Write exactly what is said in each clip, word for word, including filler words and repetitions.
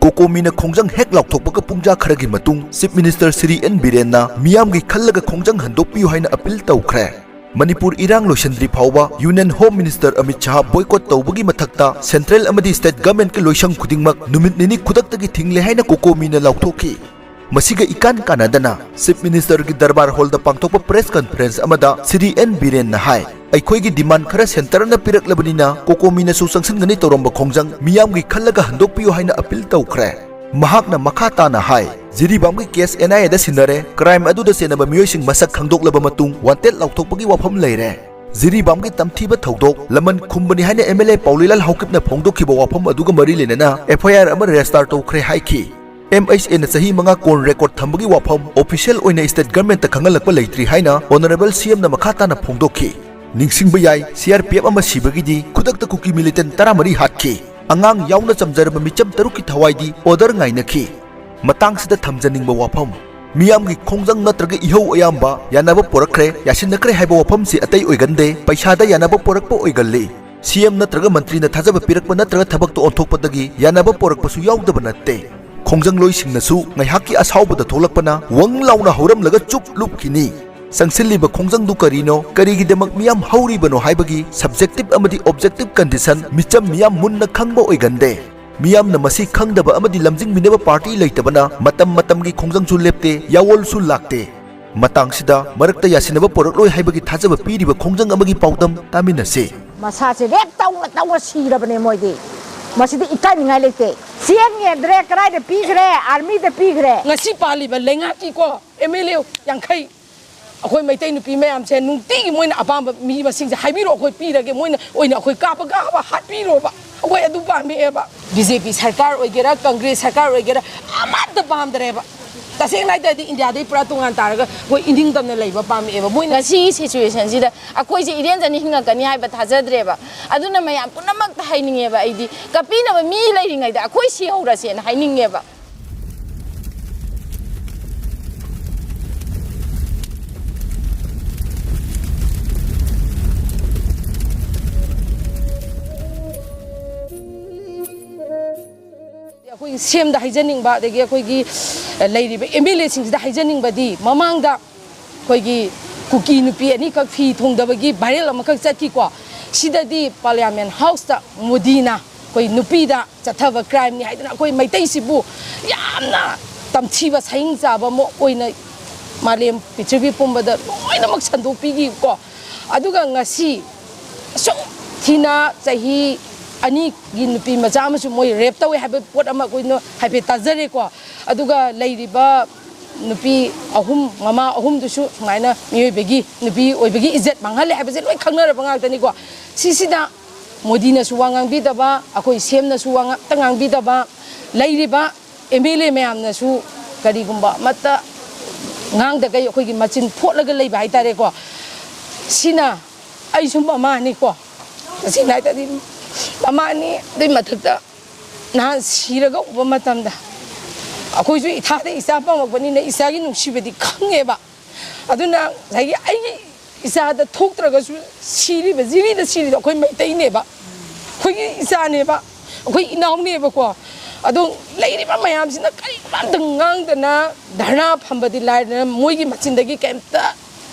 ꯀꯣꯀꯣꯃꯤꯅ ꯈꯣꯡꯖꯪ ꯍꯦꯛ ꯂꯥꯎꯊꯣꯛꯄꯒ ꯄꯨꯡꯖꯥ ꯈꯔꯒꯤ ꯃꯇꯨꯡ Chief Minister ꯁ꯭ꯔꯤ ꯑꯦꯟ ꯕꯤꯔꯦꯟꯅ ꯃꯤꯌꯥꯝꯒꯤ ꯈꯜꯂꯒ ꯈꯣꯡꯖꯪ ꯍꯟꯗꯣꯛꯄꯤꯌꯨ ꯍꯥꯏꯅ appeal ꯇꯧꯈ꯭ꯔꯦ꯫ ꯃꯅꯤꯄꯨꯔ ꯏꯔꯥꯡ ꯂꯣꯏꯁꯤꯟꯗ꯭ꯔꯤ ꯐꯥꯎꯕ Union Home Minister ꯑꯃꯤꯠ ꯁꯍꯥ boycott ꯇꯧꯕꯒꯤ ꯃꯊꯛꯇ central ꯑꯃꯗꯤ state governmentꯀꯤ ꯂꯣꯏꯁꯪ ꯈꯨꯗꯤꯡꯃꯛ ꯅꯨꯃꯤꯠ ꯅꯤꯅꯤ ꯈꯨꯗꯛꯇꯒꯤ ꯊꯤꯡꯂꯦ ꯍꯥꯏꯅ ꯀꯣꯀꯣꯃꯤꯅ ꯂꯥꯎꯊꯣꯛꯈꯤ꯫ ꯃꯁꯤꯒ ꯏꯀꯥꯟ ꯀꯥꯟꯅꯗꯅ Chief Ministerꯒꯤ ꯗꯔꯕꯥꯔ ꯍꯣꯜꯗ ꯄꯥꯡꯊꯣꯛꯄ press conference ꯑꯃꯗ ꯁ꯭ꯔꯤ ꯑꯦꯟ ꯕꯤꯔꯦꯟꯅ ꯍꯥꯏ, ꯑꯩꯈꯣꯏꯒꯤ demand ꯈꯔ centreꯅ ꯄꯤꯔꯛꯂꯕꯅꯤꯅ ꯀꯣꯀꯣꯃꯤꯅꯁꯨ ꯆꯪꯁꯤꯟꯒꯅꯤ ꯇꯧꯔꯝꯕ ꯈꯣꯡꯖꯪ ꯃꯤꯌꯥꯝꯒꯤ ꯈꯜꯂꯒ ꯍꯟꯗꯣꯛꯄꯤꯌꯨ ꯍꯥꯏꯅ appeal ꯇꯧꯈ꯭ꯔꯦ꯫ ꯃꯍꯥꯛꯅ ꯃꯈꯥ ꯇꯥꯅ ꯍꯥꯏ, ꯖꯤꯔꯤꯕꯥꯝꯒꯤ case N I Aꯗ ꯁꯤꯟꯅꯔꯦ, crime ꯑꯗꯨꯗ ꯆꯦꯟꯅꯕ ꯃꯤꯑꯣꯏꯁꯤꯡ ꯃꯁꯛ ꯈꯪꯗꯣꯛꯂꯕ ꯃꯇꯨꯡ wanted ꯂꯥꯎꯊꯣꯛꯄꯒꯤ ꯋꯥꯐꯝ ꯂꯩꯔꯦ꯫ ꯖꯤꯔꯤꯕꯥꯝꯒꯤ ꯇꯝꯊꯤꯕ ꯊꯧꯗꯣꯛ ꯂꯃꯟ ꯈꯨꯝꯕꯅꯤ ꯍꯥꯏꯅ M L A ꯄꯥꯎꯂꯩꯂꯥꯜ ꯍꯥꯎꯀꯤꯞꯅ ꯐꯣꯡꯗꯣꯛꯈꯤꯕ ꯋꯥꯐꯝ ꯑꯗꯨꯒ ꯃꯔꯤ ꯂꯩꯅꯅ F I R ꯑꯃ register ꯇꯧꯈ꯭ꯔꯦ ꯍꯥꯏꯈꯤ꯫ M H Aꯅ ꯆꯍꯤ ꯃꯉꯥ ꯀꯣꯟ record ꯊꯝꯕꯒꯤ ꯋꯥꯐꯝ official ꯑꯣꯏꯅ state governmentꯇ ꯈꯪꯍꯜꯂꯛꯄ ꯂꯩꯇ꯭ꯔꯤ ꯍꯥꯏꯅ Honourable C Mꯅ ꯃꯈꯥ ꯇꯥꯅ ꯐꯣꯡꯗꯣꯛꯈꯤ꯫ ꯅꯤꯡꯁꯤꯡꯕ ꯌꯥꯏ, C R P F ꯑꯃ ꯁꯤꯕꯒꯤꯗꯤ ꯈꯨꯗꯛꯇ ꯀꯨꯀꯤ militant ꯇꯔꯥꯃꯔꯤ ꯍꯥꯠꯈꯤ꯫ ꯑꯉꯥꯡ ꯌꯥꯎꯅ ꯆꯝꯖꯔꯕ ꯃꯤꯆꯝ ꯇꯔꯨꯛꯀꯤ ꯊꯋꯥꯏꯗꯤ order ꯉꯥꯏꯅꯈꯤ꯫ ꯃꯇꯥꯡꯁꯤꯗ ꯊꯝꯖꯅꯤꯡꯕ ꯋꯥꯐꯝ, ꯃꯤꯌꯥꯝꯒꯤ ꯈꯣꯡꯖꯪ ꯅꯠꯇ꯭ꯔꯒ ꯏꯍꯧ ꯑꯌꯥꯝꯕ ꯌꯥꯅꯕ ꯄꯣꯔꯛꯈ꯭ꯔꯦ, ꯌꯥꯁꯤꯟꯅꯈ꯭ꯔꯦ ꯍꯥꯏꯕ ꯋꯥꯐꯝꯁꯤ ꯑꯇꯩ ꯑꯣꯏꯒꯟꯗꯦ, ꯄꯩꯁꯥꯗ ꯌꯥꯅꯕ ꯄꯣꯔꯛꯄ ꯑꯣꯏꯒꯜꯂꯤ꯫ C M ꯅꯠꯇ꯭ꯔꯒ ꯃꯟꯇ꯭ꯔꯤꯅ ꯊꯥꯖꯕ ꯄꯤꯔꯛꯄ ꯅꯠꯇ꯭ꯔꯒ ꯊꯕꯛꯇ ꯑꯣꯟꯊꯣꯛꯄꯗꯒꯤ ꯌꯥꯅꯕ ꯄꯣꯔꯛꯄꯁꯨ ꯌꯥꯎꯗꯕ ꯅꯠꯇꯦ꯫ ꯈꯣꯡꯖꯪꯂꯣꯏꯁꯤꯡꯅꯁꯨ ꯉꯥꯏꯍꯥꯛꯀꯤ ꯑꯁꯥꯎꯕꯗ ꯊꯣꯛꯂꯛꯄꯅ ꯋꯪ ꯂꯥꯎꯅ ꯍꯧꯔꯝꯂꯒ ꯆꯨꯞ ꯂꯨꯞꯈꯤꯅꯤ꯫ ꯆꯪꯁꯤꯜꯂꯤꯕ ꯈꯣꯡꯖꯪꯗꯨ ꯀꯔꯤꯅꯣ, ꯀꯔꯤꯒꯤꯗꯃꯛ ꯃꯤꯌꯥꯝ ꯍꯧꯔꯤꯕꯅꯣ ꯍꯥꯏꯕꯒꯤ subjective ꯑꯃꯗꯤ objective condition ꯃꯤꯆꯝ ꯃꯤꯌꯥꯝ ꯃꯨꯟꯅ ꯈꯪꯕ ꯑꯣꯏꯒꯟꯗꯦ꯫ ꯃꯤꯌꯥꯝꯅ ꯃꯁꯤ ꯈꯪꯗꯕ ꯑꯃꯗꯤ ꯂꯝꯖꯤꯡꯕꯤꯅꯕ party ꯂꯩꯇꯕꯅ ꯃꯇꯝ ꯃꯇꯝꯒꯤ ꯈꯣꯡꯖꯪꯁꯨ ꯂꯦꯞꯇꯦ, ꯌꯥꯑꯣꯜꯁꯨ ꯂꯥꯛꯇꯦ꯫ ꯃꯇꯥꯡꯁꯤꯗ ꯃꯔꯛꯇ ꯌꯥꯁꯤꯟꯅꯕ ꯄꯣꯔꯛꯂꯣꯏ ꯍꯥꯏꯕꯒꯤ ꯊꯥꯖꯕ ꯄꯤꯔꯤꯕ ꯈꯣꯡꯖꯪ ꯑꯃꯒꯤ ꯄꯥꯎꯗꯝ ꯇꯥꯃꯤꯟꯅꯁꯤ꯫ ꯃꯁꯥꯁꯦ rape ꯇꯧꯅ ꯇꯧꯅ ꯁꯤꯔꯕꯅꯦ ꯃꯣꯏꯗꯤ꯫ ꯃꯁꯤꯗꯤ ꯏꯀꯥꯏꯅꯤꯡꯉꯥꯏ ꯂꯩꯇꯦ꯫ ꯆꯦꯟꯒꯦꯗ꯭ꯔꯦ, ꯀꯗꯥꯏꯗ ꯄꯤꯈ꯭ꯔꯦ? Armyꯗ ꯄꯤꯈ꯭ꯔꯦ꯫ ꯉꯁꯤ ꯄꯥꯜꯂꯤꯕ ꯂꯩꯉꯥꯛꯀꯤꯀꯣ M L A ꯌꯥꯡꯈꯩ, ꯑꯩꯈꯣꯏ ꯃꯩꯇꯩ ꯅꯨꯄꯤ ꯃꯌꯥꯝꯁꯦ ꯅꯨꯡꯇꯤꯒꯤ ꯃꯣꯏꯅ ꯑꯄꯥꯝꯕ ꯃꯤ ꯃꯁꯤꯡꯁꯦ ꯍꯥꯏꯕꯤꯔꯛꯑꯣ, ꯑꯩꯈꯣꯏ ꯄꯤꯔꯒꯦ, ꯃꯣꯏꯅ ꯑꯣꯏꯅ ꯑꯩꯈꯣꯏ ꯀꯥꯞꯄ ꯀꯥꯞꯄ ꯍꯥꯠꯄꯤꯔꯣꯕ, ꯑꯩꯈꯣꯏ ꯑꯗꯨ ꯄꯥꯝꯃꯛꯑꯦꯕ꯫ B J P ꯁꯔꯀꯥꯔ ꯑꯣꯏꯒꯦꯔꯥ, ꯀꯪꯒ꯭ꯔꯦꯁ ꯁꯔꯀꯥꯔ ꯑꯣꯏꯒꯦꯔꯥ, ꯑꯃꯠꯇ ꯄꯥꯝꯗ꯭ꯔꯦꯕ꯫ ꯇꯁꯦꯡꯅ ꯍꯥꯏꯇꯥꯔꯗꯤ ꯏꯟꯗꯤꯌꯥꯗꯩ ꯄꯨꯔꯥ ꯇꯣꯉꯥꯟ ꯇꯥꯔꯒ ꯑꯩꯈꯣꯏ ꯏꯅꯤꯡꯇꯝꯅ ꯂꯩꯕ ꯄꯥꯝꯃꯛꯑꯦꯕ꯫ ꯃꯣꯏꯅ ꯉꯁꯤꯒꯤ situationꯁꯤꯗ ꯑꯩꯈꯣꯏꯁꯦ ꯏꯔꯦꯟꯖꯅ ꯍꯤꯡꯉꯛꯀꯅꯤ ꯍꯥꯏꯕ ꯊꯥꯖꯗ꯭ꯔꯦꯕ꯫ ꯑꯗꯨꯅ ꯃꯌꯥꯝ ꯄꯨꯝꯅꯃꯛꯇ ꯍꯥꯏꯅꯤꯡꯉꯦꯕ, ꯑꯩꯗꯤ ꯀꯞꯄꯤꯅꯕ ꯃꯤ ꯂꯩꯔꯤꯉꯩꯗ ꯑꯩꯈꯣꯏ ꯁꯤꯍꯧꯔꯁꯦꯅ ꯍꯥꯏꯅꯤꯡꯉꯦꯕ꯫ ꯑꯩꯈꯣꯏꯒꯤ ꯁꯤ ꯑꯦꯝꯗ ꯍꯥꯏꯖꯅꯤꯡꯕ, ꯑꯗꯒꯤ ꯑꯩꯈꯣꯏꯒꯤ, ꯑ, ꯂꯩꯔꯤꯕ ꯑꯦꯝ ꯑꯦꯜ ꯑꯦꯁꯤꯡꯁꯤꯗ ꯍꯥꯏꯖꯅꯤꯡꯕꯗꯤ, ꯃꯃꯥꯡꯗ ꯑꯩꯈꯣꯏꯒꯤ ꯀꯨꯀꯤ ꯅꯨꯄꯤ ꯑꯅꯤꯈꯛ ꯐꯤ ꯊꯣꯡꯗꯕꯒꯤ ꯚꯥꯏꯔꯦꯜ ꯑꯃꯈꯛ ꯆꯠꯈꯤꯀꯣ, ꯁꯤꯗꯗꯤ ꯄꯥꯔꯂꯤꯌꯥꯃꯦꯟ ꯍꯥꯎꯁꯇ ꯃꯣꯗꯤꯅ ꯑꯩꯈꯣꯏ ꯅꯨꯄꯤꯗ ꯆꯠꯊꯕ ꯀ꯭ꯔꯥꯏꯝꯅꯤ ꯍꯥꯏꯗꯅ ꯑꯩꯈꯣꯏ ꯃꯩꯇꯩꯁꯤꯕꯨ ꯌꯥꯝꯅ ꯇꯝꯊꯤꯕ ꯁꯍꯤꯡ ꯆꯥꯕ ꯑꯃ ꯑꯣꯏꯅ ꯃꯥꯂꯦꯝ ꯄ꯭ꯔꯤꯊꯤꯕꯤ ꯄꯨꯝꯕꯗ ꯂꯣꯏꯅꯃꯛ ꯁꯟꯗꯣꯛꯄꯤꯈꯤꯀꯣ꯫ ꯑꯗꯨꯒ ꯉꯁꯤ ꯑꯁꯨꯛ ꯊꯤꯅ ꯆꯍꯤ ꯑꯅꯤꯒꯤ ꯅꯨꯄꯤ ꯃꯆꯥ ꯑꯃꯁꯨ ꯃꯣꯏ ꯔꯦꯞ ꯇꯧꯋꯦ ꯍꯥꯏꯕ ꯄꯣꯠ ꯑꯃ ꯑꯩꯈꯣꯏꯅ ꯍꯥꯏꯐꯦꯠ ꯇꯥꯖꯔꯦꯀꯣ꯫ ꯑꯗꯨꯒ ꯂꯩꯔꯤꯕ ꯅꯨꯄꯤ ꯑꯍꯨꯝ, ꯃꯃꯥ ꯑꯍꯨꯝꯗꯨꯁꯨ ꯁꯨꯃꯥꯏꯅ ꯃꯤꯑꯣꯏꯕꯒꯤ, ꯅꯨꯄꯤ ꯑꯣꯏꯕꯒꯤ ꯏꯖꯠ ꯃꯥꯡꯍꯜꯂꯦ ꯍꯥꯏꯕꯁꯦ ꯂꯣꯏ ꯈꯪꯅꯔꯕ ꯉꯥꯛꯇꯅꯤꯀꯣ꯫ ꯁꯤꯁꯤꯗ ꯃꯣꯗꯤꯅꯁꯨ ꯋꯥ ꯉꯥꯡꯕꯤꯗꯕ, ꯑꯩꯈꯣꯏ ꯁꯤ ꯑꯦꯝꯅꯁꯨ ꯋꯥ ꯉꯥꯛꯇ ꯉꯥꯡꯕꯤꯗꯕ, ꯂꯩꯔꯤꯕ ꯑꯦꯝ ꯑꯦꯜ ꯑꯦ ꯃꯌꯥꯝꯅꯁꯨ ꯀꯔꯤꯒꯨꯝꯕ ꯑꯃꯠꯇ ꯉꯥꯡꯗꯈꯩ ꯑꯩꯈꯣꯏꯒꯤ ꯃꯆꯤꯟ ꯐꯣꯠꯂꯒ ꯂꯩꯕ ꯍꯥꯏꯇꯥꯔꯦꯀꯣ꯫ ꯁꯤꯅ ꯑꯩꯁꯨ ꯃꯃꯥꯅꯤꯀꯣ, ꯇꯁꯦꯡꯅ ꯍꯥꯏ ꯇꯥꯔꯗꯤ ꯃꯃꯥꯅꯤ꯫ ꯑꯗꯨꯏ ꯃꯊꯛꯇ ꯅꯍꯥꯟ ꯁꯤꯔꯒ ꯎꯕ ꯃꯇꯝꯗ ꯑꯩꯈꯣꯏꯁꯨ ꯏꯊꯥꯗ ꯏꯆꯥ ꯄꯝꯃꯛꯄꯅꯤꯅ ꯏꯆꯥꯒꯤ ꯅꯨꯡꯁꯤꯕꯗꯤ ꯈꯪꯉꯦꯕ꯫ ꯑꯗꯨꯅ ꯉꯁꯥꯏꯒꯤ ꯑꯩꯒꯤ ꯏꯆꯥꯗ ꯊꯣꯛꯇ꯭ꯔꯒꯁꯨ ꯁꯤꯔꯤꯕ, ꯖꯤꯔꯤꯗ ꯁꯤꯔꯤꯗꯣ ꯑꯩꯈꯣꯏ ꯃꯩꯇꯩꯅꯦꯕ, ꯑꯩꯈꯣꯏꯒꯤ ꯏꯆꯥꯅꯦꯕ, ꯑꯩꯈꯣꯏ ꯏꯅꯥꯎꯅꯦꯕꯀꯣ꯫ ꯑꯗꯣ ꯂꯩꯔꯤꯕ ꯃꯌꯥꯝꯁꯤꯅ ꯀꯔꯤꯒꯨꯝꯕ ꯑꯝꯇ ꯉꯥꯡꯗꯅ ꯙꯔꯅꯥ ꯐꯝꯕꯗꯤ ꯂꯥꯏꯔꯗꯅ ꯃꯣꯏꯒꯤ ꯃꯆꯤꯟꯗꯒꯤ ꯀꯩꯝꯇ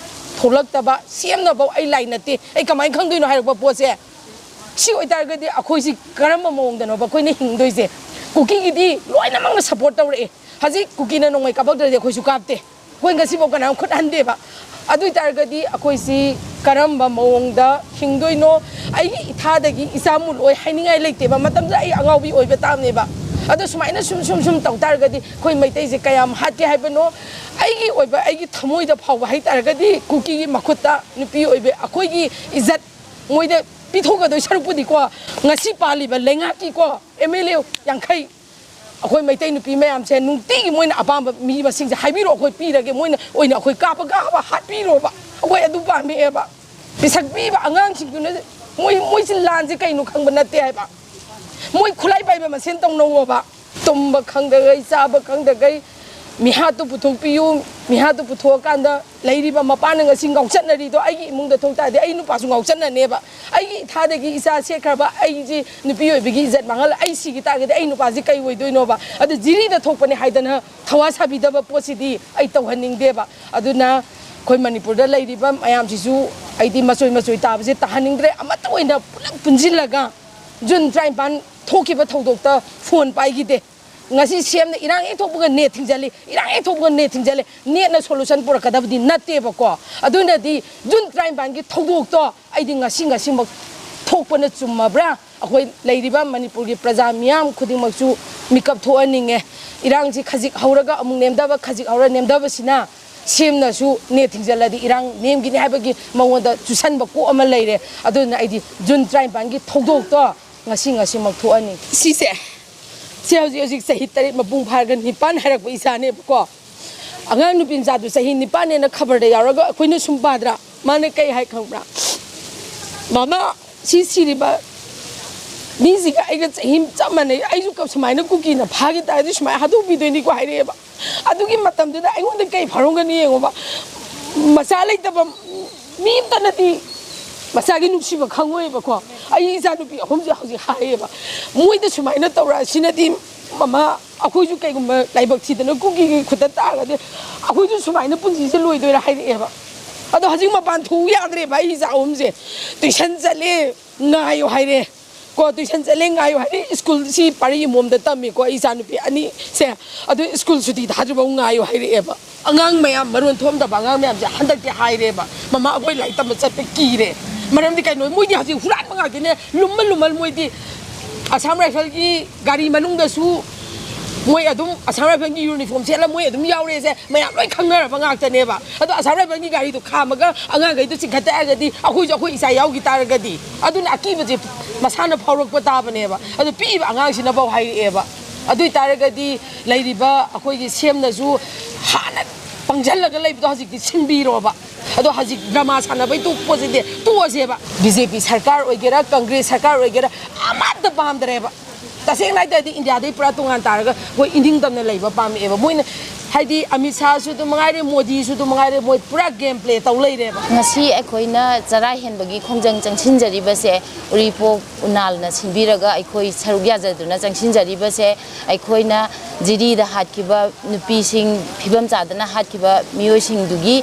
ꯊꯣꯛꯂꯛꯇꯕ꯫ ꯁꯤ ꯑꯦꯝꯅꯐꯧ ꯑꯩ ꯂꯥꯏ ꯅꯠꯇꯦ, ꯑꯩ ꯀꯃꯥꯏꯅ ꯈꯪꯗꯣꯏꯅꯣ ꯍꯥꯏꯔꯛꯄ ꯄꯣꯠꯁꯦ꯫ ꯁꯤ ꯑꯣꯏꯇꯥꯔꯒꯗꯤ ꯑꯩꯈꯣꯏꯁꯤ ꯀꯔꯝꯕ ꯃꯑꯣꯡꯗꯅꯣꯕ ꯑꯩꯈꯣꯏꯅ ꯍꯤꯡꯗꯣꯏꯁꯦ? ꯀꯨꯀꯤꯒꯤꯗꯤ ꯂꯣꯏꯅꯃꯛꯅ ꯁꯞꯄꯣꯔꯠ ꯇꯧꯔꯛꯑꯦ꯫ ꯍꯧꯖꯤꯛ ꯀꯨꯀꯤꯅ ꯅꯣꯡꯃꯩ ꯀꯥꯞꯄꯛꯇ꯭ꯔꯗꯤ ꯑꯩꯈꯣꯏꯁꯨ ꯀꯥꯞꯇꯦ, ꯑꯩꯈꯣꯏ ꯉꯁꯤꯐꯥꯎ ꯀꯅꯥꯝ ꯈꯨꯠ ꯍꯟꯗꯦꯕ꯫ ꯑꯗꯨ ꯑꯣꯏꯇꯥꯔꯒꯗꯤ ꯑꯩꯈꯣꯏꯁꯤ ꯀꯔꯝꯕ ꯃꯑꯣꯡꯗ ꯍꯤꯡꯗꯣꯏꯅꯣ? ꯑꯩꯒꯤ ꯏꯊꯥꯗꯒꯤ ꯏꯆꯥ ꯃꯨꯜꯂꯣꯏ ꯍꯥꯏꯅꯤꯡꯉꯥꯏ ꯂꯩꯇꯦꯕ꯫ ꯃꯇꯝꯗꯨꯗ ꯑꯩ ꯑꯉꯥꯎꯕꯤ ꯑꯣꯏꯕ ꯇꯥꯕꯅꯦꯕ꯫ ꯑꯗꯣ ꯁꯨꯃꯥꯏꯅ ꯁꯨꯝ ꯁꯨꯝ ꯁꯨꯝ ꯇꯧ ꯇꯥꯔꯒꯗꯤ ꯑꯩꯈꯣꯏ ꯃꯩꯇꯩꯁꯦ ꯀꯌꯥꯝ ꯍꯥꯠꯀꯦ ꯍꯥꯏꯕꯅꯣ? ꯑꯩꯒꯤ ꯑꯣꯏꯕ, ꯑꯩꯒꯤ ꯊꯃꯣꯏꯗ ꯐꯥꯎꯕ ꯍꯥꯏ ꯇꯥꯔꯒꯗꯤ ꯀꯨꯀꯤꯒꯤ ꯃꯈꯨꯠꯇ ꯅꯨꯄꯤ ꯑꯣꯏꯕ ꯑꯩꯈꯣꯏꯒꯤ ꯏꯖꯠ ꯃꯣꯏꯗ ꯄꯤꯊꯣꯛꯀꯗꯣꯏ ꯁꯔꯨꯛꯄꯨꯗꯤꯀꯣ, ꯉꯁꯤ ꯄꯥꯜꯂꯤꯕ ꯂꯩꯉꯥꯛꯀꯤꯀꯣ ꯑꯦꯝ ꯑꯦꯜ ꯑꯦ ꯌꯥꯡꯈꯩ, ꯑꯩꯈꯣꯏ ꯃꯩꯇꯩ ꯅꯨꯄꯤ ꯃꯌꯥꯝꯁꯦ ꯅꯨꯡꯇꯤꯒꯤ ꯃꯣꯏꯅ ꯑꯄꯥꯝꯕ ꯃꯤ ꯃꯁꯤꯡꯁꯦ ꯍꯥꯏꯕꯤꯔꯛꯑꯣ, ꯑꯩꯈꯣꯏ ꯄꯤꯔꯒꯦ, ꯃꯣꯏꯅ ꯑꯣꯏꯅ ꯑꯩꯈꯣꯏ ꯀꯥꯞꯄ ꯀꯥꯞꯄ ꯍꯥꯠꯄꯤꯔꯣꯕ꯫ ꯑꯩꯈꯣꯏ ꯑꯗꯨ ꯄꯥꯝꯃꯛꯑꯦꯕ꯫ ꯄꯤꯁꯛ ꯄꯤꯕ ꯑꯉꯥꯡꯁꯤꯡꯗꯨꯅ ꯃꯣꯏ, ꯃꯣꯏꯁꯤ ꯂꯥꯟꯁꯦ ꯀꯩꯅꯣ ꯈꯪꯕ ꯅꯠꯇꯦ ꯍꯥꯏꯕ꯫ ꯃꯣꯏ ꯈꯨꯠꯂꯥꯏ ꯄꯥꯏꯕ ꯃꯁꯦꯟ ꯇꯧꯅꯧꯑꯣꯕ꯫ ꯇꯨꯝꯕ ꯈꯪꯗꯈꯩ, ꯆꯥꯕ ꯈꯪꯗꯈꯩ, ꯃꯤꯍꯥꯠꯇꯨ ꯄꯨꯊꯣꯛꯄꯤꯌꯨ꯫ ꯃꯤꯍꯥꯠꯇꯨ ꯄꯨꯊꯣꯛꯑꯀꯥꯟꯗ ꯂꯩꯔꯤꯕ ꯃꯄꯥꯅ ꯉꯁꯤ ꯉꯥꯎꯆꯠꯅꯔꯤꯗꯣ ꯑꯩꯒꯤ ꯏꯃꯨꯡꯗ ꯊꯣꯛ ꯇꯥꯔꯗꯤ ꯑꯩ ꯅꯨꯄꯥꯁꯨ ꯉꯥꯎꯆꯠꯅꯅꯦꯕ꯫ ꯑꯩꯒꯤ ꯏꯊꯥꯗꯒꯤ ꯏꯆꯥ ꯁꯦꯠꯈ꯭ꯔꯕ ꯑꯩꯁꯤ ꯅꯨꯄꯤ ꯑꯣꯏꯕꯒꯤ ꯏꯖꯠ ꯃꯥꯡꯍꯜꯂ ꯑꯩ ꯁꯤꯈꯤ ꯇꯥꯔꯒꯗꯤ ꯑꯩ ꯅꯨꯄꯥꯁꯤ ꯀꯩ ꯑꯣꯏꯗꯣꯏꯅꯣꯕ? ꯑꯗꯨ ꯖꯤꯔꯤꯗ ꯊꯣꯛꯄꯅꯦ ꯍꯥꯏꯗꯅ ꯊꯋꯥ ꯁꯥꯕꯤꯗꯕ ꯄꯣꯠꯁꯤꯗꯤ ꯑꯩ ꯇꯧꯍꯟꯅꯤꯡꯗꯦꯕ꯫ ꯑꯗꯨꯅ ꯑꯩꯈꯣꯏ ꯃꯅꯤꯄꯨꯔꯗ ꯂꯩꯔꯤꯕ ꯃꯌꯥꯝꯁꯤꯁꯨ ꯑꯩꯗꯤ ꯃꯆꯣꯏ ꯃꯆꯣꯏ ꯇꯥꯕꯁꯦ ꯇꯥꯍꯟꯅꯤꯡꯗ꯭ꯔꯦ꯫ ꯑꯃꯠꯇ ꯑꯣꯏꯅ ꯄꯨꯂꯞ ꯄꯨꯟꯁꯤꯜꯂꯒ ꯖꯨꯟ ꯇꯔꯥꯅꯤꯄꯥꯟ ꯊꯣꯛꯈꯤꯕ ꯊꯧꯗꯣꯛꯇ ꯐꯣꯟ ꯄꯥꯏꯈꯤꯗꯦ꯫ ꯉꯁꯤ ꯁꯤ ꯑꯦꯝꯅ ꯏꯔꯥꯡ ꯍꯦꯛ ꯊꯣꯛꯄꯒ ꯅꯦꯠ ꯊꯤꯡꯖꯜꯂꯤ, ꯏꯔꯥꯡ ꯍꯦꯛ ꯊꯣꯛꯄꯒ ꯅꯦꯠ ꯊꯤꯡꯖꯜꯂꯤ꯫ ꯅꯦꯠꯅ ꯁꯣꯂꯨꯁꯟ ꯄꯨꯔꯛꯀꯗꯕꯗꯤ ꯅꯠꯇꯦꯕꯀꯣ꯫ ꯑꯗꯨꯅꯗꯤ ꯖꯨꯟ ꯇꯔꯥꯅꯤꯄꯥꯟꯒꯤ ꯊꯧꯗꯣꯛꯇꯣ ꯑꯩꯗꯤ ꯉꯁꯤ ꯉꯁꯤꯃꯛ ꯊꯣꯛꯄꯅ ꯆꯨꯝꯃꯕ꯭ꯔꯥ? ꯑꯩꯈꯣꯏ ꯂꯩꯔꯤꯕ ꯃꯅꯤꯄꯨꯔꯒꯤ ꯄ꯭ꯔꯖꯥ ꯃꯤꯌꯥꯝ ꯈꯨꯗꯤꯡꯃꯛꯁꯨ ꯃꯤꯀꯞ ꯊꯣꯛꯍꯟꯅꯤꯡꯉꯦ꯫ ꯏꯔꯥꯡꯁꯤ ꯈꯖꯤꯛ ꯍꯧꯔꯒ ꯑꯃꯨꯛ ꯅꯦꯝꯗꯕ, ꯈꯖꯤꯛ ꯍꯧꯔ ꯅꯦꯝꯗꯕꯁꯤꯅ ꯁꯤ ꯑꯦꯝꯅꯁꯨ ꯅꯦꯠ ꯊꯤꯡꯖꯜꯂꯗꯤ ꯏꯔꯥꯡ ꯅꯦꯝꯈꯤꯅꯤ ꯍꯥꯏꯕꯒꯤ ꯃꯉꯣꯟꯗ ꯆꯨꯁꯟꯕ ꯀꯣꯛ ꯑꯃ ꯂꯩꯔꯦ꯫ ꯑꯗꯨꯅ ꯑꯩꯗꯤ ꯖꯨꯟ ꯇꯔꯥꯅꯤꯄꯥꯟꯒꯤ ꯊꯧꯗꯣꯛꯇꯣ ꯉꯁꯤ ꯉꯁꯤꯃꯛ ꯊꯣꯛꯍꯟꯅꯤꯡꯉꯤ꯫ ꯁꯤꯁꯦ, ꯁꯤ ꯍꯧꯖꯤꯛ ꯍꯧꯖꯤꯛ ꯆꯍꯤ ꯇꯔꯦꯠ ꯃꯄꯨꯡ ꯐꯥꯔꯒ ꯅꯤꯄꯥꯟ ꯍꯥꯏꯔꯛꯄ ꯏꯆꯥꯅꯦꯕꯀꯣ꯫ ꯑꯉꯥꯡ ꯅꯨꯄꯤ ꯃꯆꯥꯗꯨ ꯆꯍꯤ ꯅꯤꯄꯥꯟꯅꯦꯅ ꯈꯕꯔꯗ ꯌꯥꯎꯔꯒ ꯑꯩꯈꯣꯏꯅ ꯁꯨꯝ ꯄꯥꯗ꯭ꯔꯥ? ꯃꯥꯅ ꯀꯩ ꯍꯥꯏ ꯈꯪꯕ꯭ꯔꯥ? "ꯃꯃꯥ, ꯁꯤ ꯁꯤꯔꯤꯕ ꯃꯤꯁꯤꯒ ꯑꯩꯒ ꯆꯍꯤ ꯆꯞ ꯃꯥꯟꯅꯩ꯫ ꯑꯩꯁꯨ ꯀ-, ꯁꯨꯃꯥꯏꯅ ꯀꯨꯀꯤꯅ ꯐꯥꯈꯤ ꯇꯥꯔꯗꯤ ꯁꯨꯃꯥꯏꯅ ꯍꯥꯠꯇꯣꯛꯄꯤꯗꯣꯏꯅꯤꯀꯣ" ꯍꯥꯏꯔꯛꯑꯦꯕ꯫ ꯑꯗꯨꯒꯤ ꯃꯇꯝꯗꯨꯗ ꯑꯩꯉꯣꯟꯗ ꯀꯩ ꯐꯥꯎꯔꯝꯒꯅꯤ ꯌꯦꯡꯉꯣꯕ꯫ ꯃꯆꯥ ꯂꯩꯇꯕ ꯃꯤ ꯑꯝꯇꯅꯗꯤ ꯃꯆꯥꯒꯤ ꯅꯨꯡꯁꯤꯕ ꯈꯪꯉꯣꯏꯕꯀꯣ꯫ ꯑꯩ ꯏꯆꯥꯅꯨꯄꯤ ꯑꯍꯨꯝꯁꯦ ꯍꯧꯖꯤꯛ ꯍꯥꯏꯌꯦꯕ, "ꯃꯣꯏꯗ ꯁꯨꯃꯥꯏꯅ ꯇꯧꯔꯛꯑꯁꯤꯅꯗꯤ ꯃꯃꯥ, ꯑꯩꯈꯣꯏꯁꯨ ꯀꯩꯒꯨꯝꯕ ꯂꯥꯏꯕꯛ ꯊꯤꯗꯅ ꯀꯨꯀꯤꯒꯤ ꯈꯨꯠꯇ ꯇꯥꯔꯒꯗꯤ ꯑꯩꯈꯣꯏꯁꯨ ꯁꯨꯃꯥꯏꯅ ꯄꯨꯟꯁꯤꯁꯦ ꯂꯣꯏꯗꯣꯏꯔꯥ?" ꯍꯥꯏꯔꯛꯑꯦꯕ꯫ ꯑꯗꯣ ꯍꯧꯖꯤꯛ ꯃꯄꯥꯟ ꯊꯣꯛꯎ ꯌꯥꯗ꯭ꯔꯦꯕ ꯑꯩ ꯏꯆꯥ ꯑꯍꯨꯝꯁꯦ꯫ ꯇꯨꯏꯁꯟ ꯆꯠꯂꯦ, ꯉꯥꯏꯌꯣ ꯍꯥꯏꯔꯦ꯫ ꯀꯣ, ꯇꯨꯏꯁꯟ ꯆꯠꯂꯦ, ꯉꯥꯏꯌꯣ ꯍꯥꯏꯔꯦ꯫ ꯁ꯭ꯀꯨꯜ ꯁꯤ ꯄꯥꯔꯤ ꯏꯃꯣꯝꯗ ꯇꯝꯃꯤꯀꯣ ꯑꯩ ꯏꯆꯥꯅꯨꯄꯤ ꯑꯅꯤꯁꯦ꯫ ꯑꯗꯨ ꯁ꯭ꯀꯨꯜ ꯁꯨꯇꯤ ꯊꯥꯗ꯭ꯔꯤꯐꯥꯎ ꯉꯥꯏꯌꯣ ꯍꯥꯏꯔꯛꯑꯦꯕ꯫ ꯑꯉꯥꯡ ꯃꯌꯥꯝ, ꯃꯔꯣꯟ ꯊꯣꯛꯑꯝꯗꯕ ꯑꯉꯥꯡ ꯃꯌꯥꯝꯁꯦ ꯍꯟꯗꯛꯇꯤ ꯍꯥꯏꯔꯦꯕ, "ꯃꯃꯥ, ꯑꯩꯈꯣꯏ ꯂꯥꯏꯔꯤꯛ ꯇꯝꯕ ꯆꯠꯄ ꯀꯤꯔꯦ"꯫ ꯃꯔꯝꯗꯤ ꯀꯩꯅꯣ? ꯃꯣꯏꯗꯤ ꯍꯧꯖꯤꯛ ꯍꯨꯔꯥꯟꯕ ꯉꯥꯛꯇꯅꯦ, ꯂꯨꯝꯃ ꯂꯨꯝꯃ ꯃꯣꯏꯗꯤ꯫ ꯑꯁꯥꯝ ꯔꯥꯏꯐꯜꯒꯤ ꯒꯥꯔꯤ ꯃꯅꯨꯡꯗꯁꯨ ꯃꯣꯏ ꯑꯗꯨꯝ ꯑꯁꯥꯝ ꯔꯥꯏꯐꯜꯒꯤ ꯌꯨꯅꯤꯐꯣꯔꯝ ꯁꯦꯠꯂ ꯃꯣꯏ ꯑꯗꯨꯝ ꯌꯥꯎꯔꯦꯁꯦ ꯃꯌꯥꯝ ꯂꯣꯏ ꯈꯪꯅꯔꯕ ꯉꯥꯛꯇꯅꯦꯕ꯫ ꯑꯗꯣ ꯑꯁꯥꯝ ꯔꯥꯏꯐꯜꯒꯤ ꯒꯥꯔꯤꯗꯣ ꯈꯥꯝꯃꯒ ꯑꯉꯥꯡꯈꯩꯗꯣ ꯆꯤꯡꯈꯠꯇ ꯌꯥꯔꯒꯗꯤ, ꯑꯩꯈꯣꯏꯁꯨ ꯑꯩꯈꯣꯏ ꯏꯆꯥ ꯌꯥꯎꯈꯤ ꯇꯥꯔꯒꯗꯤ, ꯑꯗꯨꯅ ꯑꯀꯤꯕꯁꯦ ꯃꯁꯥꯅ ꯐꯥꯎꯔꯛꯄ ꯇꯥꯕꯅꯦꯕ꯫ ꯑꯗꯨ ꯄꯤꯛꯏꯕ ꯑꯉꯥꯡꯁꯤꯅꯐꯥꯎ ꯍꯥꯏꯔꯛꯑꯦꯕ꯫ ꯑꯗꯨ ꯑꯣꯏ ꯇꯥꯔꯒꯗꯤ ꯂꯩꯔꯤꯕ ꯑꯩꯈꯣꯏꯒꯤ ꯁꯤ ꯑꯦꯝꯅꯁꯨ ꯍꯥꯟꯅ ꯄꯪꯁꯤꯜꯂꯒ ꯂꯩꯕꯗꯣ ꯍꯧꯖꯤꯛꯇꯤ ꯁꯤꯟꯕꯤꯔꯣꯕ꯫ ꯑꯗꯣ ꯍꯧꯖꯤꯛ ꯗ꯭ꯔꯃꯥ ꯁꯥꯟꯅꯕꯩ ꯇꯣꯛ-, ꯄꯣꯠꯁꯤꯗꯤ ꯇꯣꯛꯑꯁꯦꯕ꯫ ꯕꯤ ꯖꯦ ꯄꯤ ꯁꯔꯀꯥꯔ ꯑꯣꯏꯒꯦꯔꯥ, ꯀꯪꯒ꯭ꯔꯦꯁ ꯁꯔꯀꯥꯔ ꯑꯣꯏꯒꯦꯔꯥ, ꯑꯃꯠꯇ ꯄꯥꯝꯗ꯭ꯔꯦꯕ꯫ ꯇꯁꯦꯡꯅ ꯍꯥꯏꯇꯥꯔꯗꯤ ꯏꯟꯗꯤꯌꯥꯗꯩ ꯄꯨꯔꯥ ꯇꯣꯉꯥꯟ ꯇꯥꯔꯒ ꯑꯩꯈꯣꯏ ꯏꯅꯤꯡꯇꯝꯅ ꯂꯩꯕ ꯄꯥꯝꯃꯛꯑꯦꯕ꯫ ꯃꯣꯏꯅ ꯍꯥꯏꯗꯤ ꯑꯃꯤꯠ ꯁꯥꯍꯁꯨ ꯑꯗꯨꯝ ꯃꯉꯥꯏꯔꯦ, ꯃꯣꯗꯤꯁꯨ ꯑꯗꯨꯝ ꯃꯉꯥꯏꯔꯦ, ꯃꯣꯏ ꯄꯨꯔꯥ ꯒꯦꯝ ꯄ꯭ꯂꯦ ꯇꯧ ꯂꯩꯔꯦꯕ꯫ ꯉꯁꯤ ꯑꯩꯈꯣꯏꯅ ꯆꯔꯥ ꯍꯦꯟꯕꯒꯤ ꯈꯣꯡꯖꯪ ꯆꯪꯁꯤꯟꯖꯔꯤꯕꯁꯦ ꯎꯔꯤꯄꯣꯛ ꯎꯅꯥꯜꯅ ꯁꯤꯟꯕꯤꯔꯒ ꯑꯩꯈꯣꯏ ꯁꯔꯨꯛ ꯌꯥꯖꯗꯨꯅ ꯆꯪꯁꯤꯟꯖꯔꯤꯕꯁꯦ, ꯑꯩꯈꯣꯏꯅ ꯖꯤꯔꯤꯗ ꯍꯥꯠꯈꯤꯕ ꯅꯨꯄꯤꯁꯤꯡ, ꯐꯤꯕꯝ ꯆꯥꯗꯅ ꯍꯥꯠꯈꯤꯕ ꯃꯤꯑꯣꯏꯁꯤꯡꯗꯨꯒꯤ